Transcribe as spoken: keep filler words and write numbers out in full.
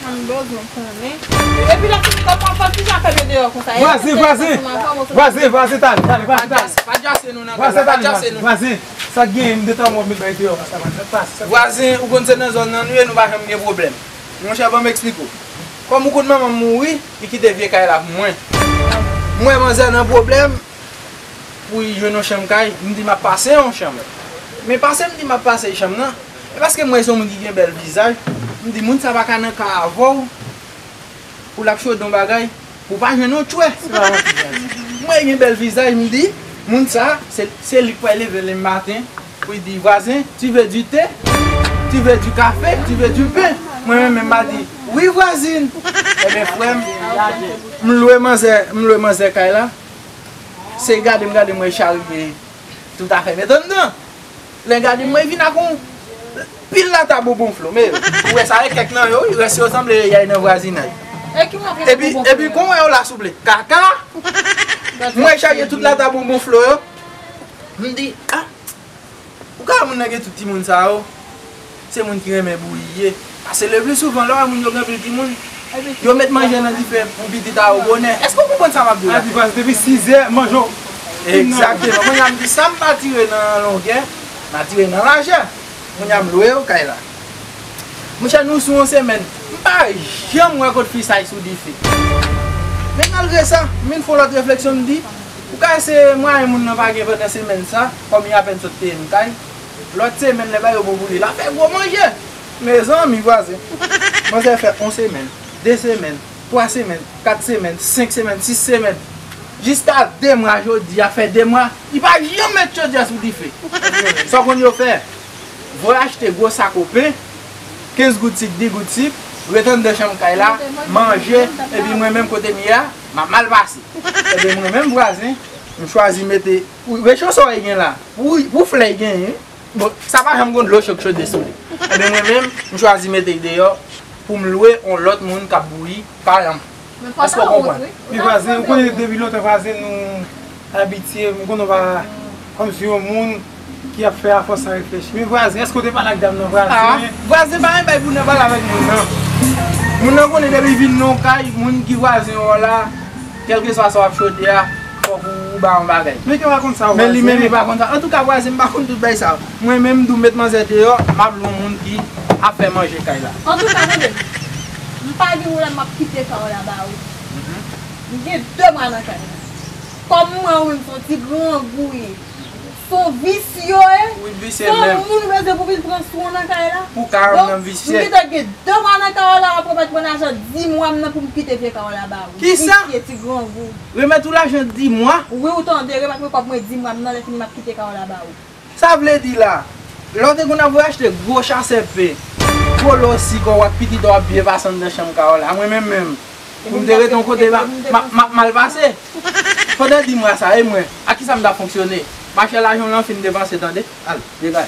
Mwen bezwen konnen. Epi lè fini kòb mwen fè ti jan fè mwen deyò konsa. Vwazen, vwazen. Vwazen, vwazen, tande, tande, vwazen, tande. Pa djase nou nan kay la, pa djase nou. Vwazen, sa k genyen, m detann mwen met bay deyò konsa, pa djase. Vwazen, ou konn se nan zòn nan nou ye, nou pa janm gen pwoblèm. Monchè, ban m eksplike w. Kòm ou konn manman m mouri, li kite vye kay la pou mwen. M wè manzè nan pwoblèm, pou li jwenn yon chanm kay, m di m ap pase yon chanm. Men pase m di m ap pase chanm nan, e paske m wè se yon moun ki gen bèl vizaj, m di moun sa pa ka nan ka avè w, pou l ap chode yon bagay, pou w pa jwenn yon tchwè. M wè li gen bèl vizaj, m di, moun sa, se, se li k pral leve lemen maten, pou l di, vwazen, tu veux du thé? Tu veux du café? Tu veux du pain? Mwen menm, menm m a di, wi, vwazin. Ebyen, frè m, m lwe manzè, m lwe manzè kay la. Se gade m gade m wè chari gen tout afè met anndan. Lè gade m wè vin ak yon pil lata bonbon flo. Men ou wè sa e kèk nan yo, rès yo sanble yay nan vwazinay. Epi, epi kon wè yo la souple. Kaka! M wè chari tout lata bonbon flo yo. M di, ah, ou ka wè moun nan gen tout timoun sa yo. Se moun ki renmen bouyi ye. Paske le pli souvan, lè w wè moun yo gen anpil timoun, yo met manje nan dife pou pitit a yo bonè. Èske w konprann sa m ap di w la? Adi pas depi sizè, manje w fin nan. Egzakteman. Kounye a m di sa m pa tire nan longè, m a tire nan lajè. Kounye a m lwe yo kay la. Monchè, nou sou yon semèn. M pa janm wè kot fi sa y sou dife. Men malgre sa, m vin fè yon lòt refleksyon, m di, ou ka se mwayen moun nan pa gen pandan semèn sa, kòm li apèn sot te yon kay. Lòt semèn, lè bagay yo bon pou li, l ap fè gwo manje. Mezanmi, vwazen. Manzè fè yon semèn, de semèn, twa semèn, kat semèn, senk semèn, sis semèn. Jiska de mwa jodi a, fè de mwa, li pa janm met chodyè sou dife. Sa w konn yo fè? Voye achte gwo sako pen, kenz goud sik, dis goud sik, ret anndan chanm kay la, manje, epi mwen menm kote m ye a, m ap mal pase. Ebyen, mwen menm vwazen, m chwazi mete, recho sa w gen la, pou, pou flè y genyen, bon, sa pa janm gon dlo cho k chode sou li. Ebyen, mwen menm, m chwazi mete l deyò pou m lwe yon lòt moun k ap bouyi kay la. Èske w konprann? Men vwazen, ou konnen depi lontan vwazen nou abitye, m konnen w pa kòmsi yon moun ki ap fè afè san reflechi. Men vwazen, èske w te pale ak dam nan vwazen? Ah, vwazen pa yon bay pou nan pale avèk moun nan. Moun nan konnen depi vin nan yon kay, moun ki vwazen w la, kèlkeswa sa w ap chode a, fòk ou, ou ba yon bagay. Men ke w pa konn sa, vwazen. Men li menm li pa konn sa. Antouka, vwazen, m pa konn tout bay sa. Mwen menm, m di w met manzè deyò, m ap lwe yon moun ki ap fè manje kay la. Antouka, tande, m pa gen pwoblèm, m ap kite kay la ba ou. M gen de mwa nan kay la. Kòm mwen, wi, m se yon ti grangou, wi. Se yon visye w ye. Wi, visye menm. Se yon moun ou bezwen pou vin pran swen w nan kay la. Pou kay la, m visye. Donk, m gentan gen de mwa nan kay la, w ap remèt mwen lajan di mwa m nan pou m kite vye kay la ba ou. Kisa? Visye, ti grangou. Remèt ou lajan di mwa? Wi, ou tande, remèt mwen kòb mwen di mwa m nan, lè fini m ap kite kay la ba ou. Sa vle di la, lè w te konn ap voye achte gwo chasè pen, gwo lo sik w ak pitit w ap byen pase anndan chanm kay la, mwen menm menm, pou m te rete yon kote, m ap, m ap, m ap mal pase. Pandan di mwa sa, e mwen, ak kisa m t ap fonksyone? Machè, lajan w lan fin depanse, tande. Al, degaj.